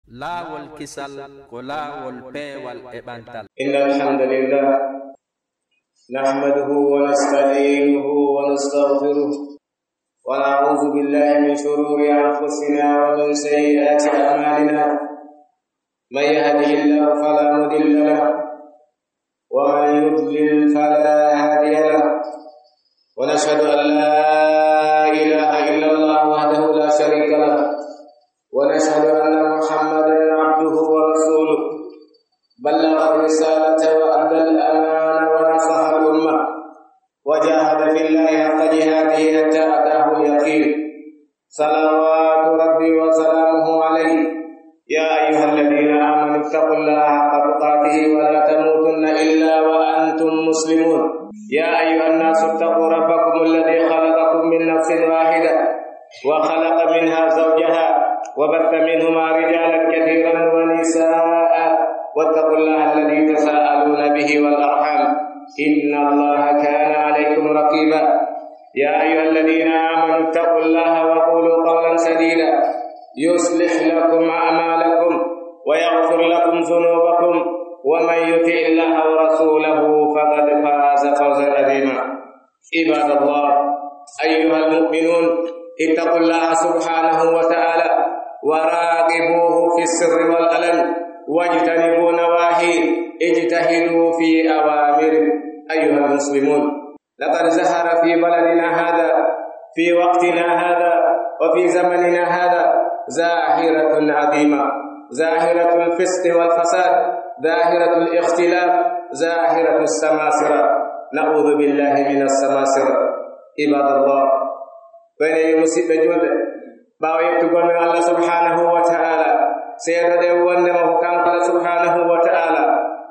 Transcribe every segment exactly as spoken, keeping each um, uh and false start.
Laawol kisal ko laawol peewal e ɓantal. إن الحمد لله نحمده ونستعينه ونستغفره ونعوذ بالله من شرور أنفسنا ومن سيئات أعمالنا. من يهده الله فلا مضل له ومن يضلل فلا هادي له. ونشهد أن لا إله إلا الله وحده لا شريك له. ونشهد أن محمدا عبده ورسوله. بلغ الرسالة وأدى الأمانة ونصح الأمة. وجاهد في الله حق جهاده حتى أتاه اليقين. صلوات ربي وسلامه عليه. يا أيها الذين آمنوا اتقوا الله حق تقاته ولا تموتن إلا وأنتم مسلمون. يا أيها الناس اتقوا ربكم الذي خلقكم من نفس واحدة وخلق منها زوجها وبث منهما رجالا كثيرا ونساء واتقوا الله الذي تساءلون به والأرحام إن الله كان عليكم رقيبا. يا أيها الذين آمنوا اتقوا الله وقولوا قولا سديدا يصلح لكم أعمالكم ويغفر لكم ذنوبكم ومن يطع الله ورسوله فقد فاز فوزا عظيما. عباد الله، أيها المؤمنون، اتقوا الله سبحانه وتعالى وراقبوه في السر والعلن واجتنبوا نواهيه، اجتهدوا في أوامره. أيها المسلمون، لقد ظهر في بلدنا هذا، في وقتنا هذا، وفي زمننا هذا ظاهرة عظيمة، ظاهرة الفسق والفساد، ظاهرة الاختلاف، ظاهرة السماسرة. نعوذ بالله من السماسرة. عباد الله، ko enen yo musiɓɓe julɓe, ɓaawo yettugol men Allah subhanahu wa ta'ala, seedoɗen wondema ko kanko Allah subhanahu wa ta'ala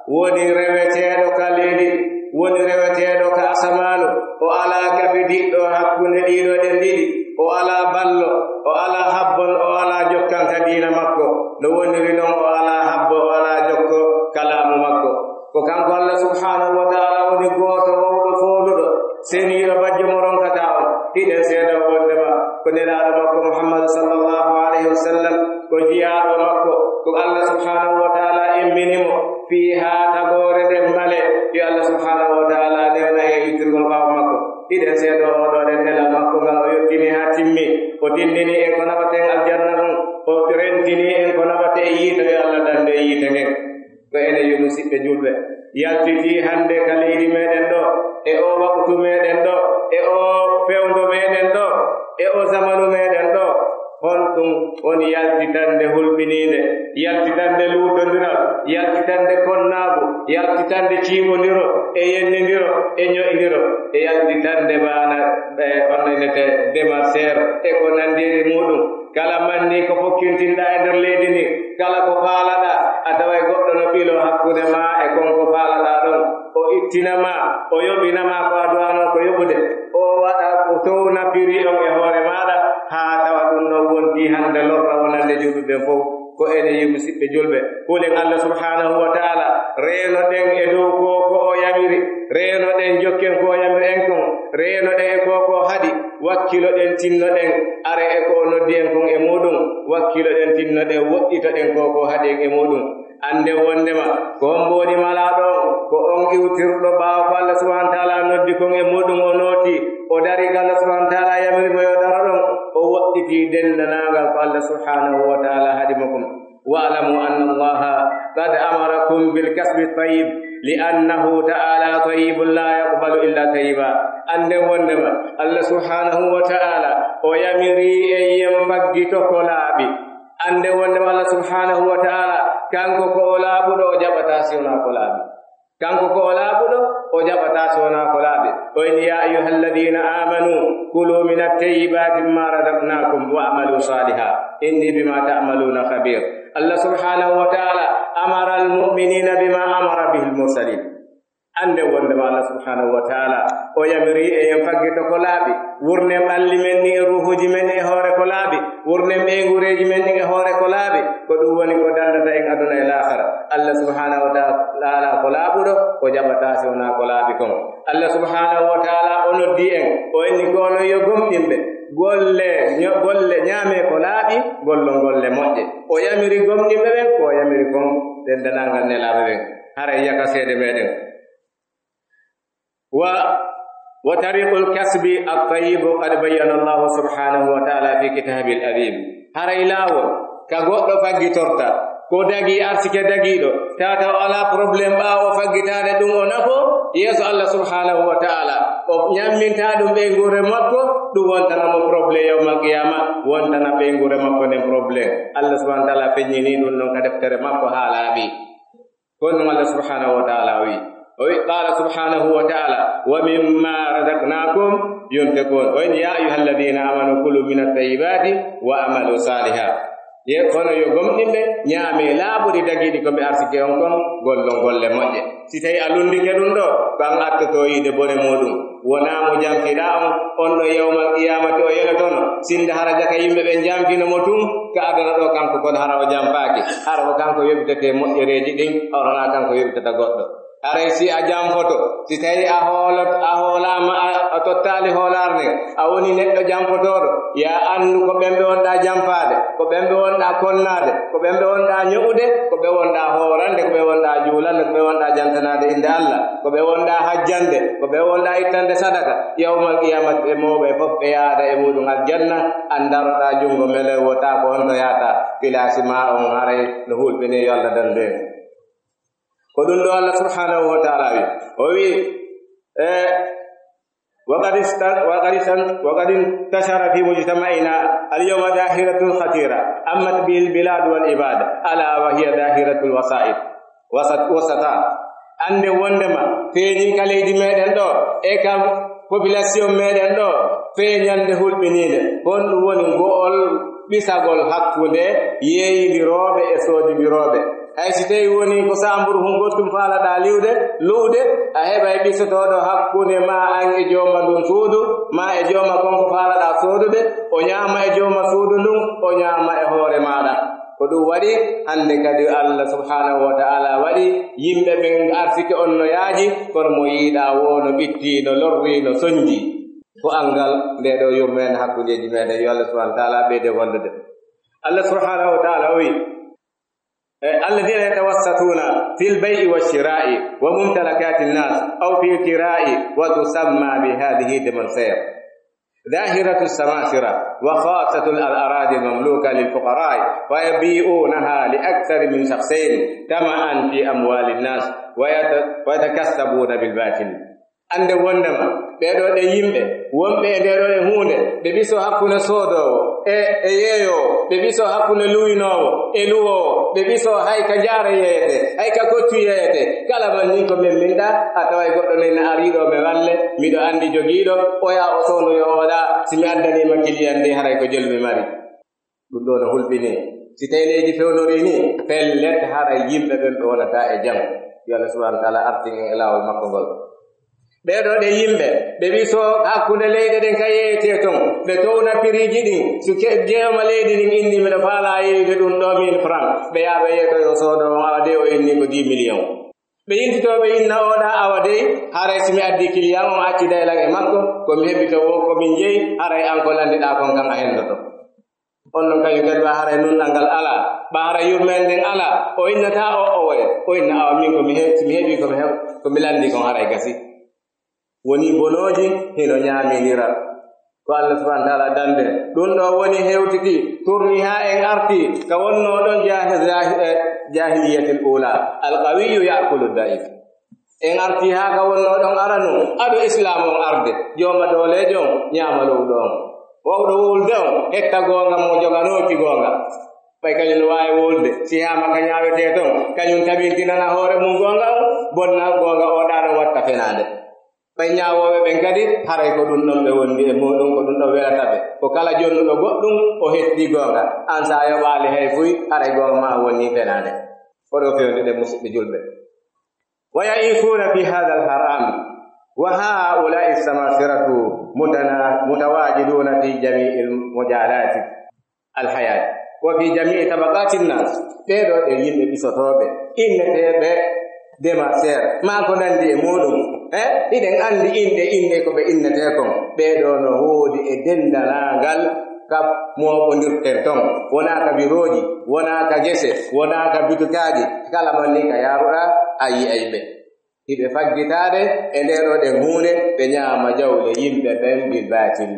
woni reweteeɗo ka leydi, woni reweteeɗo ka asamaanu, o alaa kafidiɗɗo hakkunde ɗiɗo ɗen ɗiɗi, o alaa ballo, o alaa habbon, o alaa jokkan ka diina makko, no woniri non o alaa habbo, o alaa jokko ka laamu makko. Ko kanko Allah subhanahu wa ta'ala woni gooto wowɗo fooluɗo, seniiɗo bajjo mo ronkataa on. Hiɗen seeda wondema ko nelaaɗo makko Muhammadu sallallahu alayhi wa sallam, ko jiyaaɗo makko, ko Allah subhanahu wa ta'ala immini mo fii haa tagoore nden male. Yo Allah subhanahu wa ta'ala newna e ittirgol ɓaawo makko. Hiɗen seeda oo ɗoo ɗen nelal makko ngal o yottini haa timmi. O tindini en ko naɓaten aljanna on. O rentini en ko naɓaten yiite. Yo Allah dandu e yiite ngen. Ko enen yo musiɓɓe julɓe, yaltitii hannde ka leydi meɗen ɗo, e oo waqtu meɗen ɗo, e oo fewndo meɗen ɗo, e oo zamanu meɗen ɗo. Honɗum woni yaltitande hulɓiniinde, yaltitande luutondiral, yaltitande konnaagu, yaltitande ciimondiro, e yennindiro, e ño'indiro, e yaltitande baana, e, on innetee démarcheur, e ko nanndi e muuɗum? Kala manni ko fokkintinɗaa e nder leydi ndin, kala ko faalaɗaa, a taway goɗɗo no ɓiloo hakkunde maa e kon ko faalaɗaa ɗon. O ittina ma, o yoɓina ma ko a du'anoo ko yoɓude. O waɗa, o towna prix on e hoore maaɗa, haa tawa ɗum ɗon wontii hannde lorra wonande julɓe ɓen fow. Ko enen yo musiɓɓe julɓe, hulen Allah subhanahu wa ta'ala, reenoɗen e dow ko, ko o yamiri, reenoɗen, jokken ko o yamiri en kon, reenoɗen e ko, ko o haɗi. Wakkiloɗen, tinnoɗen, are e ko o noddi en kon e muuɗum. Wakkiloɗen, tinnoɗen, woɗɗitoɗen ko ko haɗi en e muuɗum. Annden wonndema ko hombo woni malaaɗo on? Ko on iwtirɗo ɓaawo ko Allah subhanahu wa ta'ala noddi kon e muuɗum, o nooti, o dari ko Allah subhanahu wa ta'ala yamiri mo yo daro ɗon, o woɗɗiti denndaangal ko Allah subhanahu wa ta'ala haɗi mo kon. واعلموا أن الله قد أمركم بالكسب الطيب لأنه تعالى طيب لا يقبل إلا طيبا. Annden wonndema Allah subhanahu wa ta'ala o yamiri en yen faggito ko laaɓi. Annden wonndema Allah subhanahu wa ta'ala kanko ko o laaɓuɗo, o jaɓataa si wonaa ko laaɓi. Kanko ko o laaɓuɗo, o jaɓataa si wonaa ko laaɓi. O inni, يا أيها الذين آمنوا كلوا من طيبات ما رزقناكم واعملوا صالحا إني بما تعملون خبير. Allah subhanahu wa ta'ala أمر المؤمنين بما أمر به المرسلين. Annden wonndema Allah subhanahu wa ta'ala o yamiri en yen faggito ko laaɓi, wurnen ɓalli men ɗin e ruuhuuji men ɗin e hoore ko laaɓi, wurnen ɓeynguureeji men ɗin e hoore ko laaɓi. Ko ɗum woni ko danndata en aduna e laakara. Allah subhanahu wa ta'ala ko laaɓuɗo, o jaɓataa si wonaa ko laaɓi kon. Allah subhanahu wa ta'ala o noddi en, o inni ko onon yo gomɗinɓe. Golle, ño-, golle, ñaamee ko laaɓi, gollon golle moƴƴe. O yamiri gomɗinɓe ɓen, ko o yamiri kon denndaangal nelaaɓe ɓen. Haray yaka seede meɗen. Wa, wa tariqul kasbi at-tayyib qad bayyana Allahu subhanahu wa ta'ala fi kitabil azim. Haray laawol ka goɗɗo faggitorta, ko dagii, arsike dagiiɗo, tawata o alaa problème ɓaawo o faggitaade ɗum o nafo, yeeso Allah subhanahu wa ta'ala, o ñamminta ɗum ɓeynguure makko, ɗum wontana mo problème yawmal qiyama, wontana ɓeynguure makko nden problème. Allah subhanahu wa ta'ala feññini ɗum ɗon ka deftere makko haa laaɓi. Ko ɗum Allah subhanahu wa ta'ala o wi'i. O wi'i, qala subhanahu wa ta'ala, "Wa mimma razaqnakum yunfiqun." O wi'i, "Ya ayyuhalladhina amanu kulu minat tayyibati wa amalu saliha." Ye kono yo gomɗinɓe ñaame laaɓuɗi dagiiɗi ko ɓe arsike on kon, gollon golle moƴƴe. Si tawi a lundike ɗum ɗo, ko an attoto yiide bone muɗum. Wonaa mo jankiɗaa on, on ɗo yawmal qiyamati o yelotono. Sinda hara jaka yimɓe ɓen jankino mo tun, ka aduna ɗo kanko kon hara o janfaaki. Hara ko kanko yoɓitete moƴƴereeji ɗin, hara wonaa kanko yoɓitata goɗɗo. Haray si a janfoto, si tawi a hoolot-, a hoolaama, a, a tottaali hoolaare nden, a woni neɗɗo janfotooɗo, ya anndu ko ɓen ɓe wonɗaa janfaade, ko ɓen ɓe wonɗaa konnaade, ko ɓen ɓe wonɗaa ño'ude, ko ɓe wonɗaa hoorande, ko ɓe wonɗaa juulande, ko ɓe wonɗaa jantanaade innde Allah, ko ɓe wonɗaa hajjande, ko ɓe wonɗaa ittande sadaka. Yawmal qiyamati ɓe mawɓe fof ɓe yaada e muɗum aljanna, an daroɗaa junngo melew wota ko honto yaata, pilaasi maa on haray no hulɓinii, yo Allah dandu en. Ko ɗum ɗo Allah subhanahu wa ta'ala wi, o wi, e, وقد است-، وقد است-، وقد انتشر في مجتمعنا اليوم ظاهرة خطيرة عمت به البلاد والعباد، ألا وهي ظاهرة الوسائط، وسط-، وسطاء. Annde wondema feeñi ka leydi meɗen ɗo, e ka population meɗen ɗo, feeñande hulɓiniinde. Honɗum woni ngo'ol ɓisagol hakkunde yeeyindirooɓe e soodindirooɓe? Hay si tawii wonii ko saamburu hun goɗɗum faalaɗaa liwde, luwde, a heɓay ɓisotooɗo hakkunde maa an e jooma ndun suudu, maa e jooma kon ko faalaɗaa soodude, o ñaama e jooma suudu ndun, o ñaama e hoore maaɗa. Ko ɗum waɗi hannde kadi Allah subhanahu wa ta'ala waɗi yimɓe ɓen arsike on no yaaji, kono mo yiɗaa woo no ɓittii, no lorrii, no sonjii. Ko anngal nde ɗo yurmeende hakkundeeji meɗen, yo Allah subhanahu wa ta'ala ɓeyde wallude. Allah subhanahu wa ta'ala o wi, الذين يتوسطون في البيع والشراء وممتلكات الناس أو في الكراء وتسمى بهذه دمنسير، ظاهرة السماسرة وخاصة الأراضي المملوكة للفقراء فيبيعونها لأكثر من شخصين طمعا في أموال الناس ويت-، ويتكسبون بالباطل. Annde wondema ɓee ɗoo ɗe yimɓe wonɓe e ndee ɗoo ɗe huunde, ɓe ɓisoo hakkunde soodoowo e, e yeeyoowo, ɓe ɓisoo hakkunde luwinoowo e luwoowo, ɓe ɓisoo hay ka jaara yeeyete, hay ka koccu yeeyete. Kala man nin ko min minɗa, a taway goɗɗo nin na arii ɗoo, mi walle, miɗo anndi jogiiɗo, oya o soondo yo oɗa, si mi addanii ma kiliyan de, haray ko jolmi mari. Ɗum ɗoo no hulɓinii. Si tawii leydi fewnorii nii, pellet, haray yimɓe ɓen ɓe wonataa e jam. Yo Allah subhanahu wa ta'ala artin en e laawol makko ngol. Ɓee ɗoo ɗe yimɓe, ɓe ɓisoo hakkunde leyɗe ɗen ka yeeyetee ton, ɓe towna piriiji ɗin, si ke-, jeeyoma leydi ndin inni, "Miɗo faalaa yeeyude ɗum ɗoo mille francs." Ɓe yaha ɓe yeeytoyoo soodoowo on, awa dey o inni ko dix millions. Ɓe yintitoo ɓe inna, "Oɗa awa dey, haray si mi addii kiliyan on, acciday lan e makko, ko mi heɓi ton woo ko min jeyi, haray an ko lanndiɗaa kon kan a henndoto." On non kañum kadi, ɓa haray nunɗal ngal alaa, ɓa haray yurmeende nden alaa, o innataa o, o woya, o inna, "Awa min ko mi he-, si mi heɓii ko mi heɓ-, ko mi lanndii kon haray gasi." Wonii bonooji hino ñaaminira. Ko Allah subhanahu wa ta'ala dande. Ɗum ɗoo woni hewtiti, tournée haa en arti ka wonnoo ɗon jaahi-, jaahi-, eh, jaahiliyatil uulaa. Al qawiyyu ya'kulu da'if. En artii haa ka wonnoo ɗon aranu, ado Islaam on arde, jooma dooleejo on ñaama lowɗo on. Wawɗo wowlude on, hetta goonga mo joganooki goonga. Ɓay kañum no waawi wowlude, si haa Makka ñaawetee ton, kañum tabintinana hoore mum goonga on, bonna goonga o ɗaa ɗon watta fenaande. Ɓay ñaawooɓe ɓen kadi, haray ko ɗum ɗon ɓe wondi e muuɗum, ko ɗum ɗon welata ɓe. Ko kala jonnuɗo goɗɗum, o hetti goonga. An, si a yoɓaali hay fuy, haray goonga maa on wonnii fenaande. Ko ɗoo fewndeten, musidɓe julɓe. ويعيشون في هذا الهرم، وهؤلاء السماسرة متنا-، متواجدون في جميع مجالات الحياة وفي جميع طبقات الناس. Ɓee ɗoo ɗe yimɓe ɓisotooɓe, inneteeɓe démarseur, maa ko nanndi e muuɗum. Eh, hiɗen anndi inɗe, inɗe ko ɓe innetee kon. Ɓee ɗoo no woodi e denndaangal ka mooɓondirten ton. Wonaa ka birooji, wonaa ka gese, wonaa ka bitukaaji. Kala man ni ka yaaruɗaa, a yi'ay ɓe. Hiɓe faggitaade e ndee ɗoo ɗen huunde, ɓe ñaama jawle yimɓe ɓen bil baatil.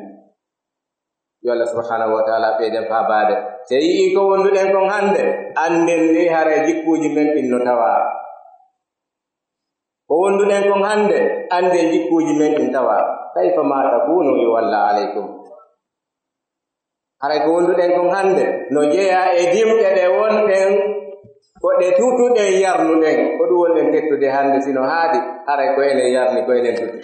Yo Allah subhanahu wa ta'ala ɓeyden faabaade. Si yi'ii ko wonduɗen kon hannde, annden ni haray jikkuuji men ɗin no tawaa. Ko wonduɗen kon hannde, annden jikkuuji men ɗin tawaa. Kayfa ma takunu yuwalla alaykum. Haray ko wonduɗen kon hannde, no jeyaa e dimɗe ɗe wonɗen, ko ɗe tutuɗen yarnuɗen. Ko ɗum wonɗen tettude hannde, si no haadi, haray ko enen yarni, ko enen tuti.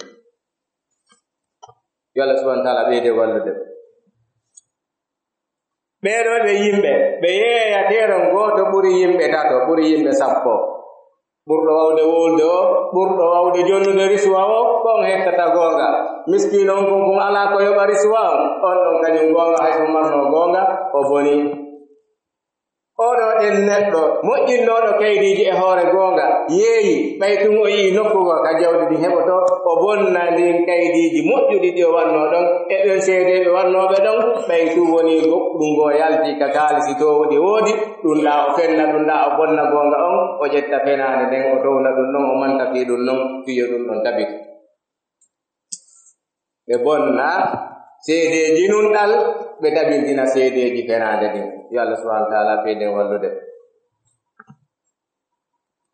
Yo Allah subhanahu wa ta'ala ɓeyde wallude. Ɓee ɗoo ɓe yimɓe, ɓe yeeyateeron gooto ɓuri yimɓe tato, ɓuri yimɓe sappo. Ɓurɗo wawde wowlude o, ɓurɗo wawde jonnude risuwa o, ko on hettata goonga. Miskiino on kon, kon alaa ko yoɓa risuwa on, on ɗon kañum goonga, hay so marno goonga, o boni. Oo ɗoo ɗen neɗɗo moƴƴinnooɗo kaydiiji e hoore goonga, yeeyi, ɓay tun o yi'i nokku goo ka jawdi ndin heɓotoo, o bonna ndin kaydiiji moƴƴuɗi ɗi o wannoo ɗon, e ɓen seedeeɓe wannooɓe ɗon, ɓay tun wonii goɗɗun goo yaltii ka kaalisi toowuɗi woodi, ɗun ɗaa o fenna, ɗun ɗaa o bonna goonga on, o ƴetta fenaande nden, o towna ɗun ɗon, o manta fii ɗun ɗon, fii yo ɗun ɗon tabitu. Ɓe bonna seedeeji nun ɗal, ɓe tabintina seedeeji fenaande ɗin. Yo Allah subhanahu wa ta'ala ɓeyden wallude.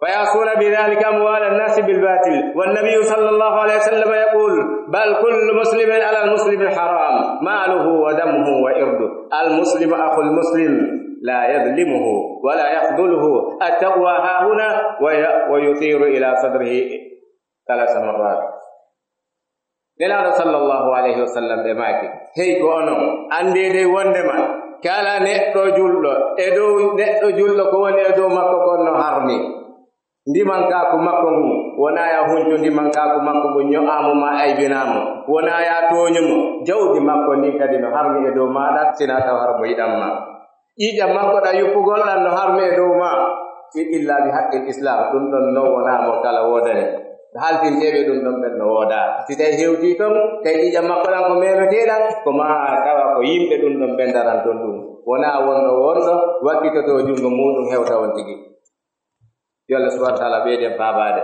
ويأخذون بذلك أموال الناس بالباطل. والنبي صلى الله عليه وسلم يقول: بل كل مسلم على المسلم حرام، ماله ودمه وعرضه. المسلم أخو المسلم، لا يظلمه ولا يخذله. التقوى هاهنا، وي-، ويطير إلى صدره ثلاث مرات. Nelaaɗo sallallahu alayhi wa sallam ɓe maaki, hey ko onon, anndee dey wonndema kala neɗɗo julɗo e dow, neɗɗo julɗo ko woni e dow makko kon no harmi. Ndimankaaku makko ngun, wonaa yaa huncu ndimankaaku makko ngun, ño'aa mo maa aybinaa mo, wonaa yaa tooñu mo, jawdi makko ndin kadi no harmi e dow maaɗa, sinaa taw har mo yiɗan ma. Ƴiiƴam makko ɗan yuppugol ɗan no harmi e dow maa, i-, illa bi haqqil Islam, ɗun ɗon non wonaa mo kala woodani. Halfinteeɓe ɗun ɗon ɓen no woodaa. Si tawii hewtii ton, tawi ƴiiƴam makko ɗan ko meemeteeɗam, ko maa tawa ko yimɓe ɗun ɗon ɓen daran ton ɗun. Wonaa wonɗo wonɗo wakkitotoo junngo muuɗun hewta on tigi. Yo Allah subhanahu wa ta'ala ɓeyden faabaade.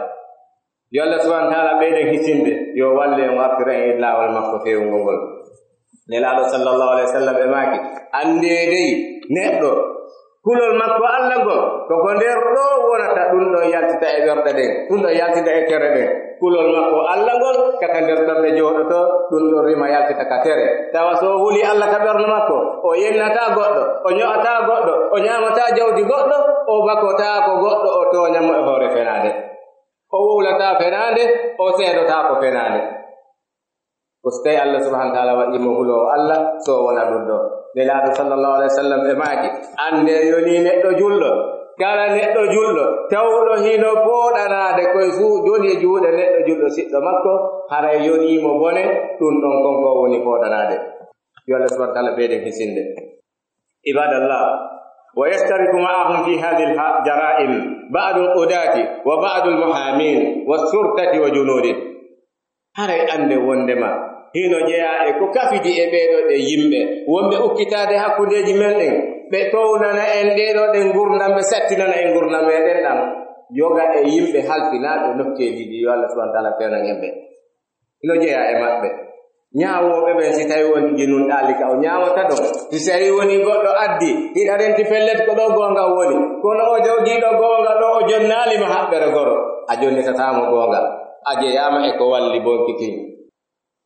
Yo Allah subhanahu wa ta'ala ɓeyden hisinde. Yo wallu en, wartira en e laawol makko feewungol ngol. Nelaaɗo sallallahu alayhi wa sallam ɓe maaki, anndee dey neɗɗo, kulol makko Alla ngol, ko ko nder ɗoo wonata, ɗun ɗon yaltita e ɓerɗe ɗen, ɗun ɗon yaltita e tere ɗen. Kulol makko Alla ngol, ka ka nder ɓernde jooɗotoo, ɗun ɗon rima yaltita ka tere. Tawa so o hulii Alla ka ɓernde makko, o yennataa goɗɗo, o ño'ataa goɗɗo, o ñaamataa jawdi goɗɗo, o bakotaako goɗɗo, o tooña mo e hoore fenaande. O wowlataa fenaande, o seedotaako fenaande. Ko si tawii Alla subhanahu wa ta'ala waɗii mo huloowo Alla, so o wona ɗun ɗoo. Nelaaɗo sallallahu alayhi wa sallam ɓe maaki, anndee yonii neɗɗo julɗo, kala neɗɗo julɗo, tawɗo hino fooɗanaade koy fuu joni e juuɗe neɗɗo julɗo siɗɗo makko, haray yonii mo bone, ɗun ɗon kon ko woni fooɗanaade. Yo Allah subhanahu wa ta'ala ɓeyden hisinde. عباد الله، ويشترك معهم في هذه الجرائم بعض القضاة وبعض المحامين والشرطة وجنوده. Haray anndee wonndema hino jeyaa e ko kafidi e ɓee ɗoo ɗee yimɓe wonɓe ukkitaade hakkundeeji men ɗen, ɓe townana en ɗee ɗoo ɗen ngurndan, ɓe sattinana en ngurndan meɗen ɗan, yoga e yimɓe halfinaaɓe nokkeeli ɗi. Yo Allah subhanahu wa ta'ala fewnan en ɓe. Hino jeyaa e maɓɓe. Ñaawooɓe ɓen, si tawii wonti jinun ɗaali ka o ñaawata ɗon, si tawii woni goɗɗo addi, hiɗa renti pellet ko ɗoo goonga woni, kono o jogiiɗo goonga ɗoo, o jonnaali ma haɓɓere goro, a jonnitataa mo goonga, a jeyaama e ko walli bonki kin.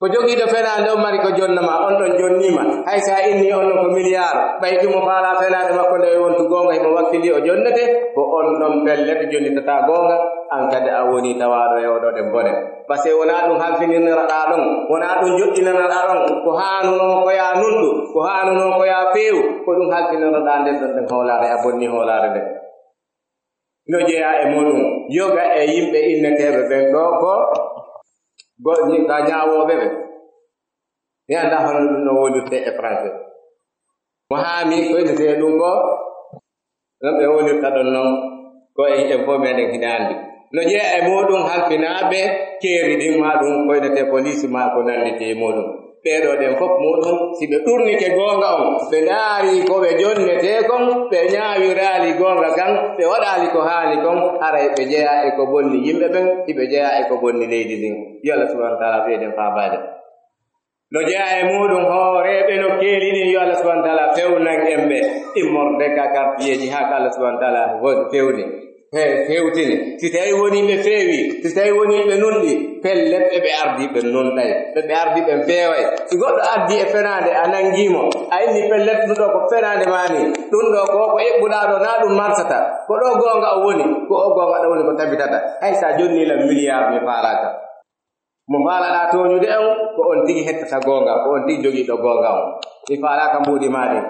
Ko jogiiɗo fenaande on mari ko jonna ma, on ɗon jonnii ma, hay si a innii on ɗon ko miliyaar, ɓay tun mo faalaa fenaande makko nde wontu goonga, himo wakkilii o jonnete, ko on ɗon pellet jonnitataa goonga, an kadi a wonii tawaaɗo e oo ɗoo ɗen bone. Parce que wonaa ɗun halfinirnoɗaa ɗon, wonaa ɗun joɗɗinanoɗaa ɗon, ko haanunoo ko yaa nunɗu, ko haanunoo ko yaa feewu, ko ɗun halfinirnoɗaa nden ɗon ɗen hoolaare, a bonnii hoolaare nden. No jeyaa e muɗum, yoga e yimɓe inneteeɓe ɓen ɗoo ko go-, ni-, ka ñaawooɓe ɓen. Mi anndaa hono ɗun no wonirtee e français. Mo haami ko innetee ɗun ko, non ɓe wonirta ɗon non, ko en, en fof meɗen hino anndi. No jeyaa e muuɗum halfinaaɓe keeri ɗin, maa ɗum koynetee poliisi maa ko nannditi e muuɗum. Ɓee ɗoo ɗen fof muuɗum, si ɓe ɗurnike goonga on, ɓe ndaarii ko ɓe jonnetee kon, ɓe ñaawiraali goonga kan, ɓe waɗaali ko haani kon, haray ɓe jeyaa e ko bonni yimɓe ɓen, si ɓe jeyaa e ko bonni leydi ndin. Yo Allah subhanahu wa taala ɓeyden faabaade. No jeyaa e muuɗum hooreeɓe nokkeeli ɗin, yo Allah subhanahu wa taala fewnan en ɓe immorde ka kartiyeeji haa ka Allah subhanahu wa taala fewni. He, hewtini. Si tawii wonii ɓe feewii, si tawii wonii ɓe nunɗii, pellet ɓe ɓe ardii ɓe nunɗay, ɓe ɓe ardii ɓe feeway. Si goɗɗo ardii e fenaande, a nangii mo, a inni pellet ɗum ɗoo ko fenaande maa nii, ɗum ɗoo ko, ko eɓɓuɗaa ɗoo, naa ɗum marsata. Ko ɗoo goonga o woni, ko o goonga ɗoo woni ko tabitata. Hay si a jonnii lan miliyaar mi faalaaka. Mo faalaɗaa tooñude on, ko on tigi hettata goonga, ko on tigi jogiiɗo goonga on. Mi faalaaka mbuuɗi maa ɗin.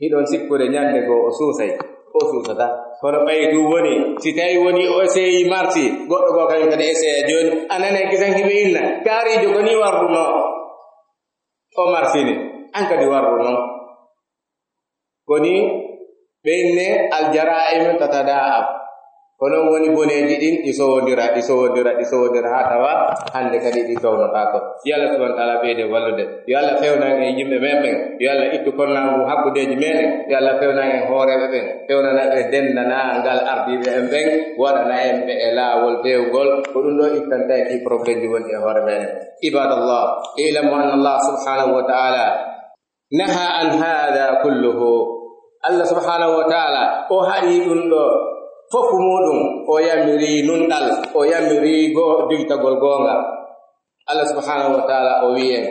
Hiɗon sikkude ñannde goo o suusay, o suusata. Kono ɓay ɗum woni, si tawii woni o eseyii marsi, goɗɗo goo kañum kadi eseya jooni, a nanay kisan hiɓe inna, kaariijo ko nii warrunoo, o marsini, an kadi warru non. Ko nii ɓe inne aljaraa'imu tatadaa'af. Ko non woni boneeji ɗin ɗi sowondira, ɗi sowondira, ɗi sowondira haa tawa hannde kadi ɗi townotaako. Yo Allah subhanahu wa taala ɓeyde wallude. Yo Allah fewnan en yimɓe men ɓen. Yo Allah ittu konnaangu hakkundeeji meɗen. Yo Allah fewnan en hooreeɓe ɓen. Fewnana ɓe denndaangal ardiiɓe en ɓen. Waɗana en ɓe e laawol feewgol. Ko ɗum ɗoo ittanta en ɗii problèmeji wonɗi e hoore meɗen. Ibadallah, i'lamu anna Allah subhanahu wa taala naha an haada kulluhu. Allah subhanahu wa taala, o haɗi ɗum ɗoo fof muuɗum, o yamiri nunɗal, o yamiri go-, jogitagol goonga. Allah subhanahu wa taala, o wi'i en,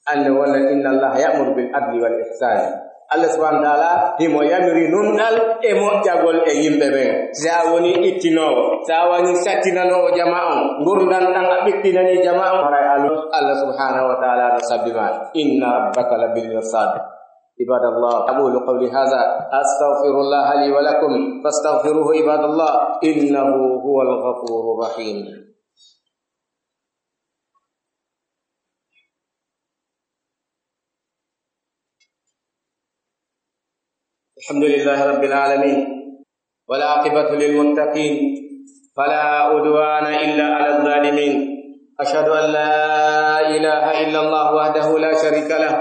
annde wonde, "Inna Allaha ya'muru bil adli wal ihsani." Allah subhanahu wa taala, himo yamiri nunɗal e moƴƴagol e yimɓe ɓen. Si a woni ittinoowo, si a woni sattinanoowo jama on, ngurndan ɗan a ɓittinani jama on, haray Allah, Allah subhanahu wa taala no sabbi ma. Inna rabbaka labil mirsad. عباد الله، أقول قولي هذا، أستغفر الله لي ولكم، فاستغفروه عباد الله، إنه هو الغفور الرحيم. الحمد لله رب العالمين. والعاقبة للمتقين، فلا عدوان إلا على الظالمين. أشهد أن لا إله إلا الله وحده لا شريك له،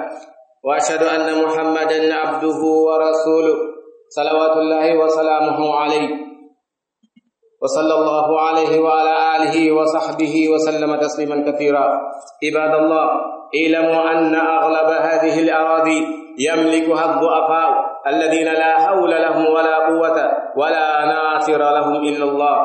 وأشهد أن محمدا عبده ورسوله، صلوات الله وسلامه عليه، وصلى الله عليه وعلى آله وصحبه وسلم تسليما كثيرا. عباد الله، اعلموا أن أغلب هذه الأراضي يملكها الضعفاء الذين لا حول لهم ولا قوة ولا ناصر لهم إلا الله.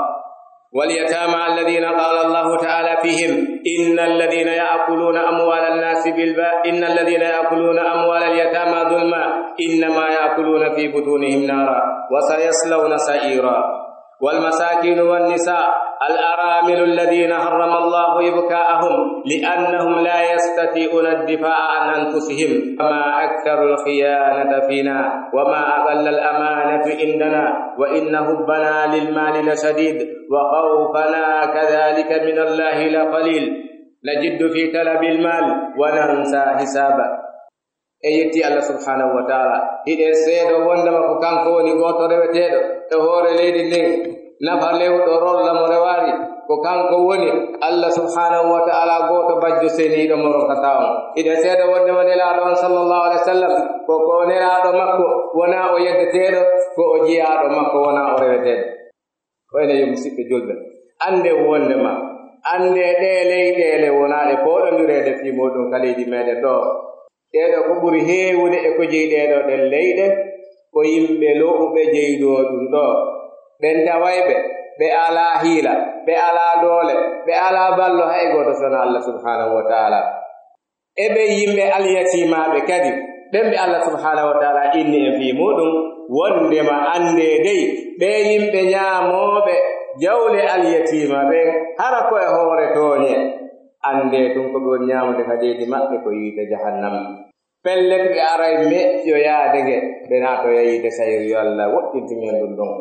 واليتامى الذين قال الله تعالى فيهم: "إن الذين يأكلون أموال الناس بالبا-، إن الذين يأكلون أموال اليتامى ظلما إنما يأكلون في بطونهم نارا وسيصلون سعيرا." والمساكين والنساء الأرامل الذين حرم الله إبقاءهم لأنهم لا يستطيعون الدفاع عن أنفسهم. وما أكثر الخيانة فينا، وما أقل الأمانة عندنا، وإن حبنا للمال لشديد، وخوفنا كذلك من الله لقليل. نجد في طلب المال وننسى حسابه. E yetti Allah subhanahu wa ta'ala. Hiɗen seedo wondema ko kanko woni gooto reweteeɗo e hoore leydi ndin. Nafa lewɗo rolla mo rewaari. Ko kanko woni Allah subhanahu wa ta'ala gooto bajjo seniiɗo mo ronkata on. Hiɗen seedo wondema Nelaaɗo on sallallahu alaihi wa sallam ko, ko Nelaaɗo makko wonaa o yeddeteeɗo, ko o jiyaaɗo makko wonaa o reweteeɗo. Ko enen yo musiɓɓe julɓe, annden wondema, anndee ɗee leyɗeele wonaa ɗe pooɗondireede fii muuɗum ka leydi meɗen ɗoo. Ɗee ɗoo ko ɓuri heewude e ko jeyi ɗee ɗoo ɗen leyɗe, ko yimɓe lo'uɓe jeynoo ɗum ɗoo. Ɓen taway ɓe, ɓe alaa hiila, ɓe alaa doole, ɓe alaa ballo hay gooto so wonaa Allah subhanahu wa ta'ala. E ɓen yimɓe alyatiimaaɓe kadi, ɓen ɓe Allah subhanahu wa ta'ala inni en fii muuɗum, wondema anndee dey, ɓee yimɓe ñaamooɓe jawle alyatiima ɓen, hara ko e hoore tooñe, anndee tun ko ɓe woni ñaamude ka leydi maɓɓe ko yiite jahannama. Pellet, ɓe aray meƴƴoyaade nge, ɓe naatoya yiite sayru, yo Allah woɗɗintin en ɗum ɗon.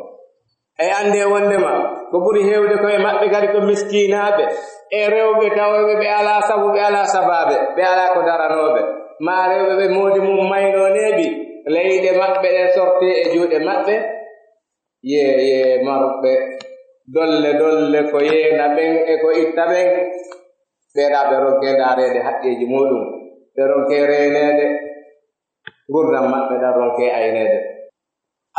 E anndee wondema, ko ɓuri heewde ko e maɓɓe kadi ko miskiinaaɓe, e rewɓe tawɓe ɓe alaa sabu, ɓe alaa sabaabe, ɓe alaa ko daranooɓe, maa rewɓe ɓe moodi mum maynoo neeɓi, leyɗe maɓɓe ɗen sortee e juuɗe maɓɓe, ye, ye marɓe, Dolle dolle ko yeena ɓen e ko itta ɓen. Ɓeeɗa ɓe ronkee ndaareede haqqeeji muuɗum, ɓe ronkee reeneede ngurndan maɓɓe ɗan, ronkee ayneede.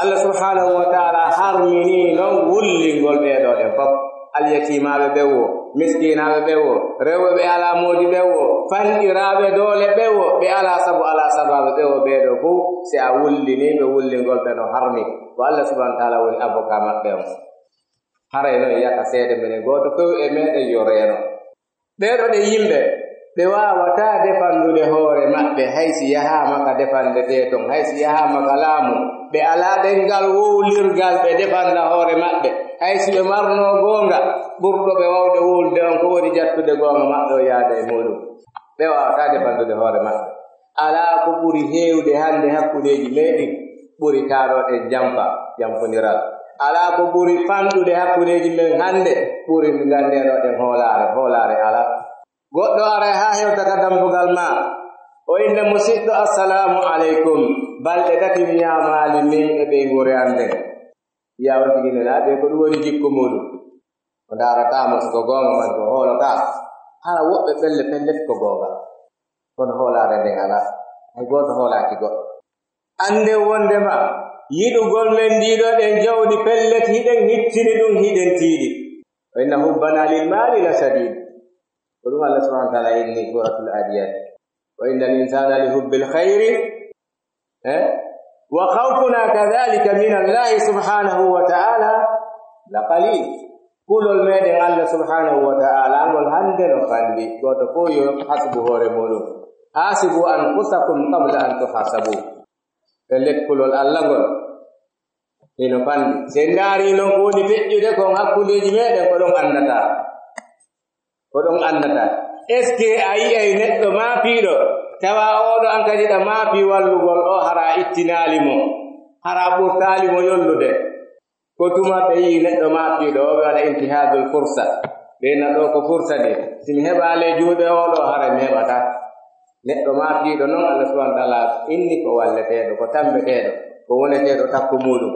Allah subhanahu wa ta'ala harminii non wullingol ɓee ɗoo ɗen fof. Alyatiimaaɓe ɓen woo, miskinaaɓe ɓen woo, rewɓe ɓe alaa moodi ɓen woo, fanɗiraaɓe doole ɓen woo, ɓe alaa sabu alaa sabaabu ɓen woo, ɓee ɗoo fof, si a wullinii ɓe wullingol ɓe no harmi, ko Allah subhanahu wa ta'ala woni avocat maɓɓe on. Haray non yaka seede menen gooto fof e meɗen yo reeno. Ɓee ɗoo ɗe yimɓe, ɓe waawataa defandude hoore maɓɓe, hay si yahaama ka defandetee ton, hay si yahaama ka laamu, ɓe alaa ɗenngal wowlirgal ɓe defanda hoore maɓɓe, hay si ɓe marnoo goonga, ɓurɗo ɓe wawde wowlude on ko woni jattude goonga maɓɓe o yaada e muuɗum. Ɓe waawataa defandude hoore maɓɓe. Alaa ko ɓuri heewde hannde hakkundeeji meɗen, ɓuri taaɗo ɗen jamfa, jamfondiral. Alaa ko ɓuri fanɗude hakkundeeji men hannde, ɓuri nganndee ɗoo ɗen hoolaare, hoolaare alaa. Goɗɗo aray haa hewta ka dambugal maa, o inna musiɗɗo, "Assalaamu aleykum." Balɗe tati mi ñaamaali min e ɓeynguure an nden. Wi'a on tigi nena, ɓe ko ɗum woni jikku muuɗum. O ndaarataa mo si ko goonga maa ko hoolotaa. Hara woɓɓe pelle pellet ko goonga. Kono hoolaare nden alaa. Hay gooto hoolaaki goɗɗo. Annden wonndema yiɗugol men ndii ɗoo ɗen jawdi pellet hiɗen hittini ɗum, hiɗen tiiɗi. "Wa inna hubbana lil maali la shadiid." Ko ɗum Allah subhanahu wa ta'ala inni Suuratul Aadiyaat. "Wa inna l-insaana li hubbil khayri, eh, wa khawfuna kadhalika min Allahi subhanahu wa ta'ala la qaliil." Kulol meɗen Allah subhanahu wa ta'ala ngol hannde no fanɗi. Gooto fof yo hasbu hoore muuɗum. "Haasibu anfusakum qabla an tuhasabu." Pellet kulol Allah ngol hino fanɗi. Si en ndaarii non ko woni feƴƴude kon hakkundeeji meɗen, ko ɗon anndataa. Ko ɗon anndataa. Est-ce que a yi'ay neɗɗo maapiiɗo, tawa oo ɗoo an kadi ɗa maapii wallugol oo, hara a ittinaali mo, hara a ɓurtaali mo yollude? Ko tuma ɓe yi'i neɗɗo maapiiɗo, oo ɓe waɗa intihazul fursa. Ɓe na ɗoo ko fursa de. Si mi heɓaali e juuɗe oo ɗoo, haray mi heɓataa. Neɗɗo maapiiɗo non, Allah subhanahu wa ta'ala inni ko walleteeɗo, ko tambeteeɗo, ko woneteeɗo takko muuɗum.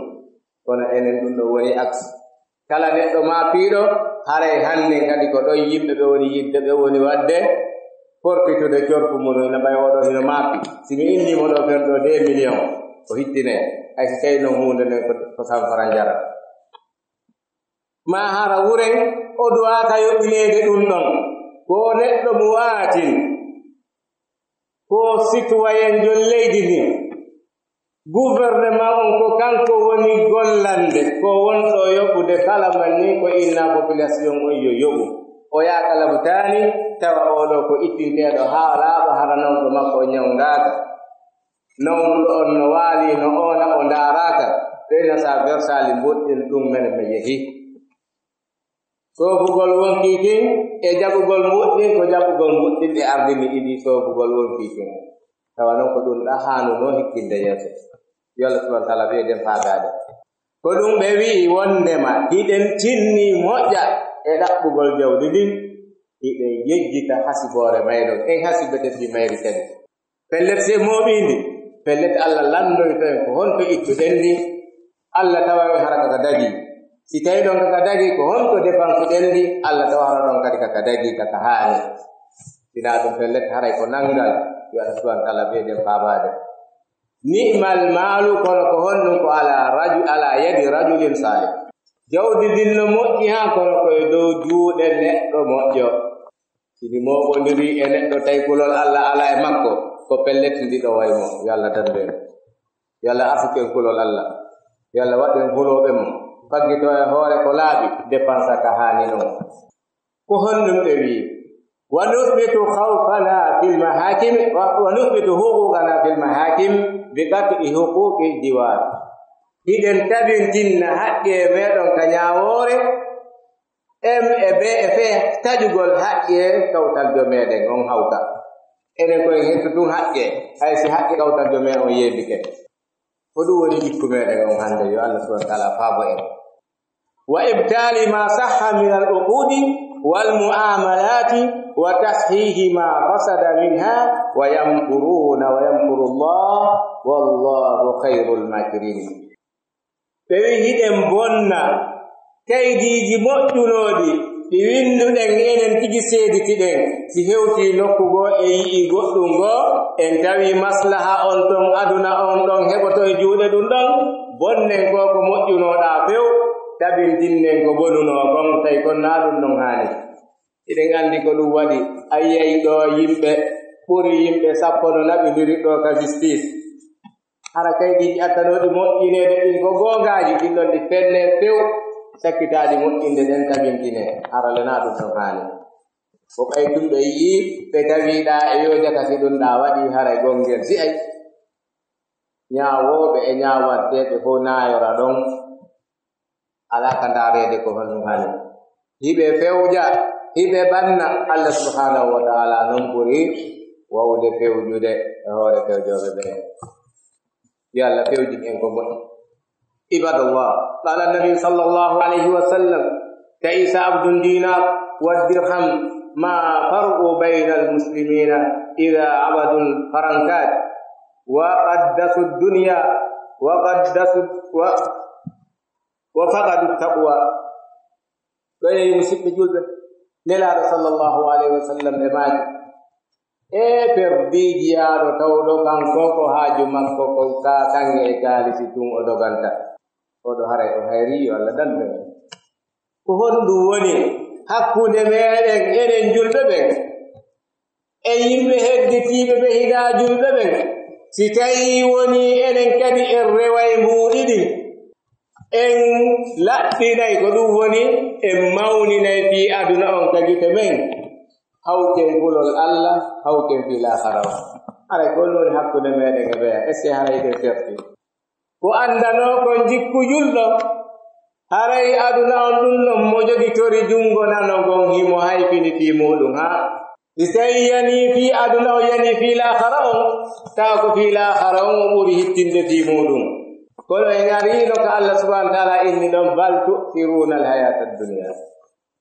Kono enen ɗum ɗoo woni aks. Kala neɗɗo maapiiɗo, haray hannden kadi ko ɗon yimɓe ɓe woni yiɗde, ɓe woni waɗde, porfitude corfu mum, ina ɓay oo ɗoo hino maapi. Si mi inni mo ɗoo fen ɗoo deux millions, o hittinay. Hay si tawi non huunde nden ko, ko sanfara njara. Maa hara wuren, o duwaaka yoɓineede ɗum ɗon. Ko neɗɗo mo waatin, ko citoyen jon leydi ndin. Gouvernement on ko kanko woni gollande, ko wonɗo yoɓude kala man ni ko inna population on yo yoɓu. O yaaka labutaani, tawa oo ɗoo ko ittinteeɗo haa laaɓa, hara nawɗo makko on ñawndaaka. Nawnuɗo on no waali, no oona, o ndaaraaka. Ɓeyna sa versaali mboɗɗin ɗum men mi yehi. Soofugol wonkii kin e jaɓugol mbuɗɗin ko jaɓugol mbuɗɗin ɗe ardini ɗiɗi soofugol wonkii kin. Tawa non ko ɗum ɗa haanunoo hikkinde yeeso. Yo Allah subhanahu wa ta'ala ɓeyden faadaade. Ko ɗum ɓe wi'i wondema hiɗen tinni moƴƴa e ɗaɓɓugol jawdi ndin, hiɗen yejjita hasiboore mayre, en hasibete fii mayri kadi. Pellet, si en mooɓii ndi, pellet, Allah lanndoyto en ko honto ittuɗen ndi. Allah tawa en hara kaka dagii. Si tawi ɗon kaka dagii, ko honto defansuɗen ndi, Allah tawa hara ɗon kadi kaka dagii, kaka haani. Sinaa ɗum, pellet, haray ko nanngal, yo Allah subhanahu wa ta'ala ɓeyden faabaade. Ni'mal maalu, kono ko honɗum? Ko ala raju-, ala yadi rajulin saalih. Jawdi ndin no moƴƴi haa, kono ko e dow juuɗe neɗɗo moƴƴo. Si ndi mooɓondirii e neɗɗo tawi kulol Allah alaa e makko, ko pellet ndi ɗoway mo. Yo Allah dandu en. Yo Allah arsuku en kulol Allah. Yo Allah waɗu en hulooɓe mo. Faggitoo e hoore ko laaɓi, dépensa ka haani non. Ko honɗum ɓe wi'i? "Wa nuthbitu khawfana fil mahakim, wa, wa nuthbitu huquqana fil mahakim bi qat'i huquqil jiwar." Hiɗen tabintinna haqqee meɗen ka ñaawoore, M e B e fee taƴugol haqqee kawtal jomeeɗen on hawta. Enen ko en hettu tun haqqee, hay si haqqee kawtal jomee on yeebike. Ko ɗum woni jikku meɗen on hannde, yo Allah subhanahu wa ta'ala faabo en. "Wa ibtali ma sahha min al uqudi wal muamalati wa tashihi ma fasada minha wa yamkuruna wa yamkuru Allah wallahu khayrul makirin." Ɓe wi'i, hiɗen bonna Kaydiiji moƴƴunooɗi, ɗi winnduɗen enen tigi seeditiɗen, si hewtii nokku goo e yi'ii goɗɗun goo, en tawii maslaha on ton aduna on ɗon heɓoto e juuɗe ɗun ɗon, bonnen ko ko moƴƴunooɗaa few, tabintinnen ko bonunoo kon, tawi kon naa ɗun ɗon haani. Hiɗen anndi ko ɗun waɗi, a yi'ay ɗoo yimɓe ɓuri yimɓe sappo no naɓindiri ɗoo ka justice. Hara kaydiiji attanooɗi moƴƴineede ɗin ko goongaaji, ɗin ɗon ɗi pelle few, sakkitaaɗi moƴƴinde ɗen tabintinee. Hara le naa ɗun ɗon haani. Ko ɓay tun ɓe yi'ii, ɓe tawiiɗaa e yoo jaka si ɗun ɗaa waɗii, haray gongel si'ay. Ñaawooɓe e ñaawanteeɓe fow naayora ɗon. Alaa ka ndaareede ko honɗun haani. Hiɓe fewja, hiɓe banna. Allah subhanahu wa ta'ala non ɓuri wawde fewjude e hoore fewjooɓe ɓen. Yo Allah fewjin en ko moƴƴi. عباد الله، قال النبي صلى الله عليه وسلم: تعس عبد الدينار والدرهم ما فرقوا بين المسلمين إذا عبدوا الفرنكات وقدسوا الدنيا وقدسوا و-، وفقدوا التقوى. Ko enen musiɓɓe julɓe, Nelaaɗo sallallahu alayhi wa sallam e maaki, e perdiiji yaaɗo tawɗo kanko ko haaju makko ko ka kanŋe e kaalisi tun o doganta. Oɗo haray o hayri yo Allah dandu en. Ko honɗun woni hakkunde meɗen enen julɓe ɓen? E yimɓe hedditiiɓe ɓe hinaa julɓe ɓen, si tawii wonii enen kadi en reway mbuuɗi ɗin, en laɓɓinay, ko ɗun woni en mawninay fii aduna on ka gite men, hawten kulol Allah, hawten fii laakara on. Haray ko honɗun woni hakkunde meɗen e ɓeya? Est-ce que haray hiɗen ferti? Ko anndanoo kon jikku julɗo, haray aduna on ɗun non mo jogitori junngo nano ngon himo hayfini fii muuɗun, haa si tawii yanii fii aduna on, yanii fii laakara on, tawa ko fii laakara on o ɓuri hittinde fii muuɗun. Kono en ariino ka Allah subhanahu wa ta'ala inni ɗon, بل تؤثرون الحياة الدنيا.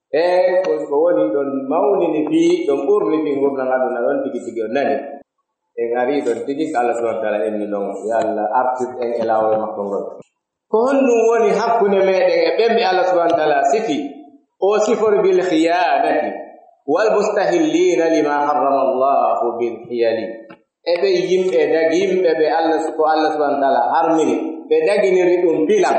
E ko, ko woni ɗon mawnini fii, ɗon ɓurni fii ngurndan aduna ɗon tigi tigi on nani. En arii ɗon tigi, ko Allah subhanahu wa ta'ala inni ɗon, yo Allah artir en e laawol makko ngol. Ko honɗun woni hakkunde meɗen e ɓen ɓe Allah subhanahu wa ta'ala sifi? O sifori بالخيانة والمستحلين لما حرم الله بالحيل. E ɓe yimɓe dagimɓe ɓe Allah, ko Allah subhanahu wa ta'ala harmini, ɓe daginiri ɗun pilan.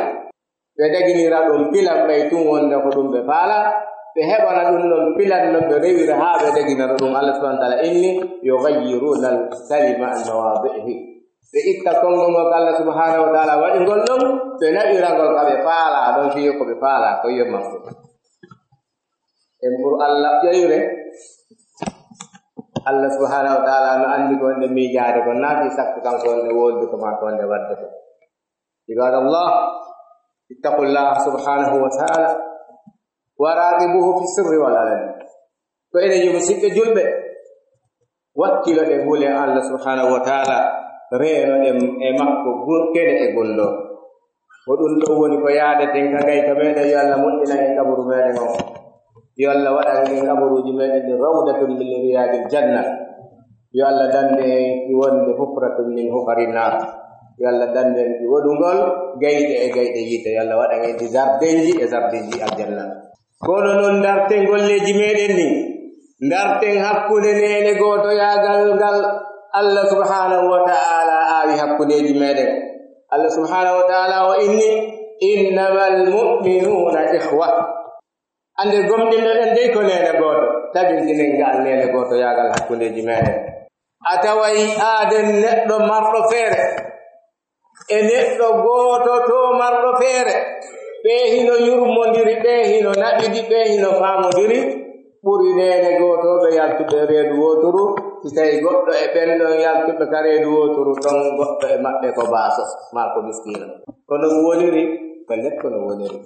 Ɓe daginira ɗun pilan ɓay tun wonde ko ɗun ɓe faalaa, ɓe heɓana ɗun ɗon pilan no ɓe rewira haa ɓe daginira ɗun. Allah subhanahu wa ta'ala inni, يغيرون الكلم عن مواضعه. Ɓe itta konngol ngol ko Allah subhanahu wa ta'ala waɗi ngol ɗon, ɓe naɓira ngol ka ɓe faalaa ɗon, fii ko ɓe faalaa ko yo makko. En ɓur Allah ƴoyre. Allah subhanahu wa ta'ala no anndi ko wonde miijaade kon, naa fii sakko kanko wonde woodi ko maa ko wonde waɗde ko. عباد الله، اتقوا الله سبحانه وتعالى وراقبوه في السر والعلن. Ko enen yo musiɓɓe julɓe, wakkiloɗen hulen Allah subhanahu wa ta'ala, reenoɗen e makko gu-, kene e gunndoo. Ko ɗun ɗon woni ko yaadeten ka gayka meɗen, yo Allah moƴƴinan en qaburu meɗen on. Yo Allah waɗan en qaburuuji meɗen ɗin rawdatun min riyaadil janna. Yo Allah dandu en e wonde hufratun min hufari naar. Yo Allah dandu en e waɗugol gayɗe e gayɗe yiite. Yo Allah waɗan en ɗi zardenji e zardenji aljanna. Kono non ndarten golleeji meɗen ɗin. Ndarten hakkunde neene gootoyaagal ngal Allah subhanahu wa ta'ala aawi hakkundeeji meɗen. Allah subhanahu wa ta'ala o inni, إنما المؤمنون إخوة. Annde gomɗinɓe ɓen dey ko neene gooto, tabintinen ngal neene gootoyaagal hakkundeeji meɗen. A taway aaden neɗɗo marɗo feere, e neɗɗo gooto to marɗo feere, ɓee hino yurmondiri, ɓee hino naɓidi, ɓee hino faamondiri, ɓuri neene gootooɓe yaltuɓe reedu wooturu, si tawii goɗɗo e ɓen ɗon yaltuɓe ka reedu wooturu ton, goɗɗo e maɓɓe ko baaso, maa ko miskiino. Ko non woniri, pellet ko non woniri.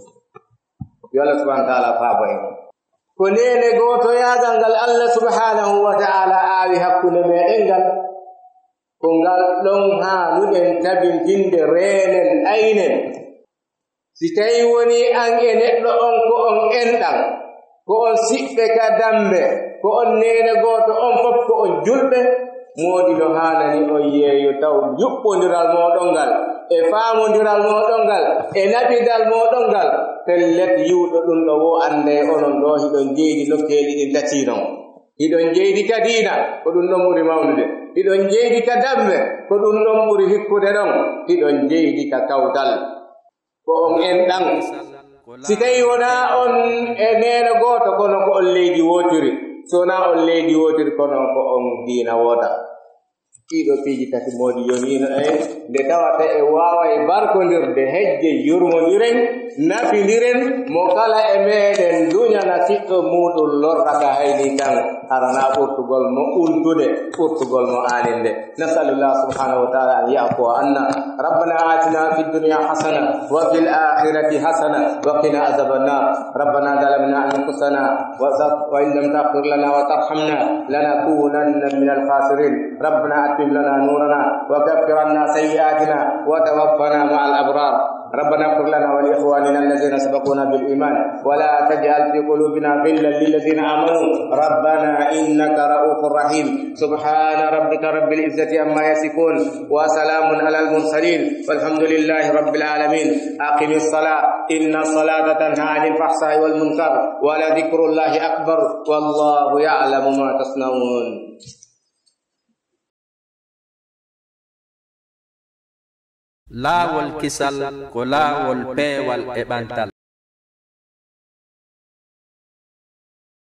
Yo Allah subhanahu wa ta'ala faabo en. Ko neene gootoyaagal ngal Allah subhanahu wa ta'ala aawi hakkunde meɗen ngal, ko ngal ɗon haanuɗen tabintinde, reenen, aynen. Si tawii wonii an e neɗɗo on ko on enɗan, ko on siɓɓe ka dambe, ko on neene gooto, on fof ko on julɓe, moodi no haanani on yeeyo taw yuɓɓondiral mooɗon ngal, e faamondiral mooɗon ngal, e naɓidal mooɗon ngal, Pellet, yi'uɗo ɗun ɗoo woo, anndee onon ɗoo hiɗon jeydi nokkeeli ɗin tati non. Hiɗon jeydi ka diina, ko ɗun ɗon ɓuri mawnude. Hiɗon jeydi ka dambe, ko ɗun ɗon ɓuri hikkude ɗon. Hiɗon jeydi ka kawtal, ko on enɗan. Si tawii wonaa on e neene gooto, kono ko on leydi wootiri. Si wonaa on leydi wootiri, kono ko on diina woota. Ɗii ɗoo piiji tati moodi yoniino en, nde tawata en waaway barkondirde, hejje yurmondiren, nafindiren, mo kala e meɗen duñana siɗɗo muuɗum lorra ka hayni kan, hara naa ɓurtugol mo untude, ɓurtugol mo aaninde. نسأل الله سبحانه وتعالى أن يعفو عنا. ربنا آتنا في الدنيا حسنة وفي الآخرة حسنة وقنا عذاب النار. ربنا ظلمنا أنفسنا وإن لم تغفر لنا وترحمنا لنكونن من الخاسرين. ربنا أتمم لنا نورنا وكفر عنا سيئاتنا وتوفنا مع الأبرار. ربنا اغفر لنا ولإخواننا الذين سبقونا بالإيمان ولا تجعل في قلوبنا غلا للذين آمنوا ربنا إنك رؤوف رحيم. سبحان ربك رب العزة عما يصفون وسلام على المرسلين والحمد لله رب العالمين. أقم الصلاة إن الصلاة تنهى عن الفحشاء والمنكر ولذكر الله أكبر والله يعلم ما تصنعون. Laawol kisal ko laawol peewal e ɓantal.